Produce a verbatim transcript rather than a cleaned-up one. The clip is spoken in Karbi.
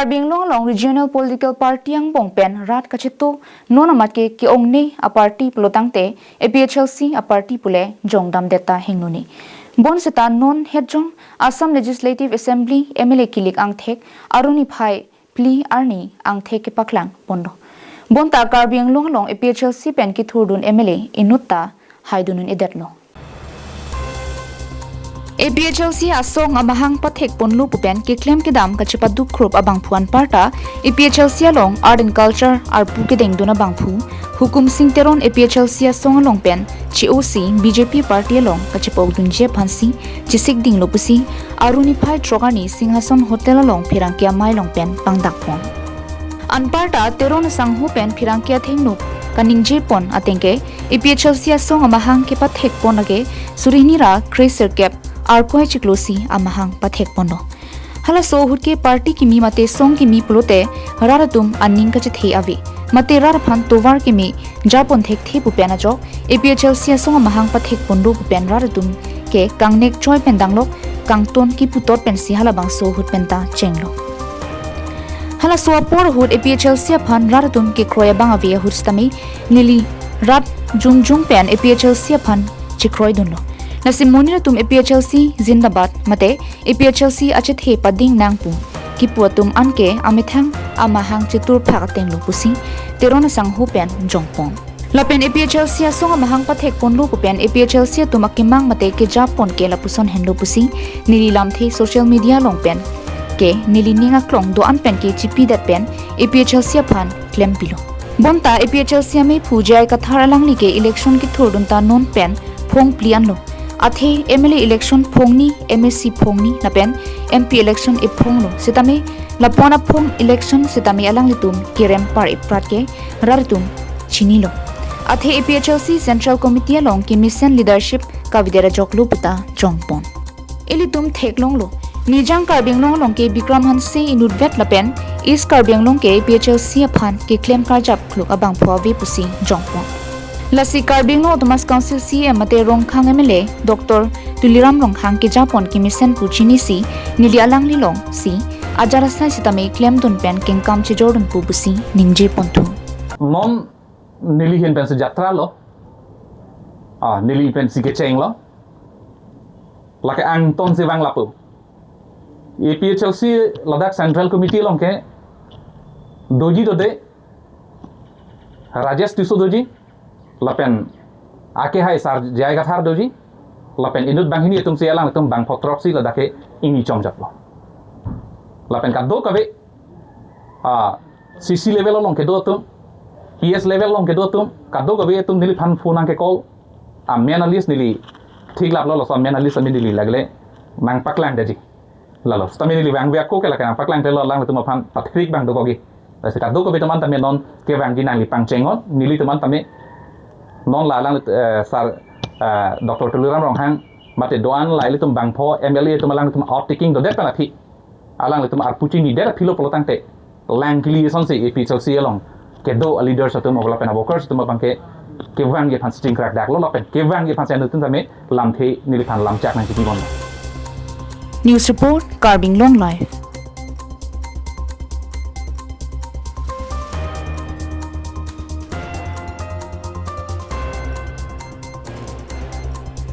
Karbi Anglong along regional political party angbong pen rat kacheto non amat ke ke-ongne a party pulotangte A P H L C a party pule jongdamdet ta hengnuni. Bonseta non hetjong Assam Legislative Assembly M L A kilik angthek aruni phai phli arni angthek kepaklang ponlo. Bonta Karbi Anglong along A P H L C pen kithurdun M L A inut ta haidun un-edetlo. A P H L C asong amahang pathek ponlo pu pen keklem kedam kachepaduk krup abangphu anparta A P H L C along Art and Culture arpu kedengdun abangphu Hukum Sing Teron A P H L C asong along pen che-osi B J P party along kachepokdunji aphansi chesik dinglo pusi aruni phai throk arni Singhason Hotel along pherangke amei along pen pangdakpon. Anparta Teron asangho pen pherangke athengno kaningjepon atengke A P H L C asong amahang kepathekpon ake suri hini ra kre sirkep arkoi chiklosi amahang pathekponlo. Halaso ahut ke party kimi mate song kimi pulote rat atum aning kachethe ave. Mate rat aphan tovar kimi japon thekthe pu pen ajok A P H L C asong amahang pathekponlo pu pen rat atum ke kangnek choi pen danglok kangton kiputot pensi halabangso ahut penta chenglo. Halaso apor ahut A P H L C aphan rat atum kekroi abang ave ahut sitame neli rat jongjong pen A P H L C aphan chekroidunlo. Lasi monit atum A P H L C zindabad mate A P H L C achethe pading nang pu kipu atum anke amethang amahang chetur phak atenglo pusi Teron asangho pen jongpon. Lapen A P H L C asong amahang pathekponlo pu pen A P H L C atum akemang mate kejapon ke lapuson henlo pusi neli lamthe social media along pen ke neli ning aklong do-an pen ke chipidet pen A P H L C aphan klempilo. Bonta A P H L C amephu J I Kathar alangli ke election kithurdun ta non pen phong phli anlo. Athe M L A election phongni, M A C phongni lapen M P election ephonglo. Sitame lapon aphong election sitame alanglitum kerem par iprat ke rat atum chinilo. Athe A P H L C Central Committee along kemesen leadership kavedet ajoklo puta jongpon. Ilitum theklonglo. Nijang Karbi Anglong along ke Bikram Hanse inutvet lapen East Karbi Anglong ke A P H L C aphan keklem karjap kluk abangphu ave pusi jongpon. Lasi Karbi Anglong Autonomous Council C E M mate Rongkhang M L A Doctor Tuliram Ronghang kejapon kemesen pu chinisi neli alangli alongsi ajar asai sitame klemdun pen kengkam chejordun pu pusi ningjeponthu. Non neli ahin pensi jatra lo. Ah, neli pensi kechenglo. Lake angtonsi vang lapu. A P H L C ladak Central Committee along ke doji dode, Rajesh Tisso doji, lapen akehai sar J I Kathar doji, lapen inut banghini atumsi alangtum bangpho throksi ladak ke ingni chomjaplo. Lapen kadokave, ah, C C level along kedo atum, P S level along kedo atum, kadokave atum neliphan phone nangke-call, amen alis neli theklaplo, laso amen alis amen neli lagle nangpaklangdetji. Lalo, sitame neli vangve ako ke lake nangpaklangdetlo, alangtum aphan pathrik abang dokokji. Lasi kadokave atum an tame non kevangji nangli pangcheng non, nelitum an tame non la alang, eh, sar, eh, Doctor Tuliram Ronghang mate do-an la ilitum bangpho M L A atum alangtum outtaking dodet pen aphi, alanglitum arpu chinidet aphilo pulotangte lang kili asonsi A P H L C along kedo a leaders atum lapen a workers atum abang ke kevangji aphan chingkrak daklo lapen kevangji aphansi anuttin tame lamthe neliphan lamchak nangchipibomlo. News report, Karbi Anglong Live.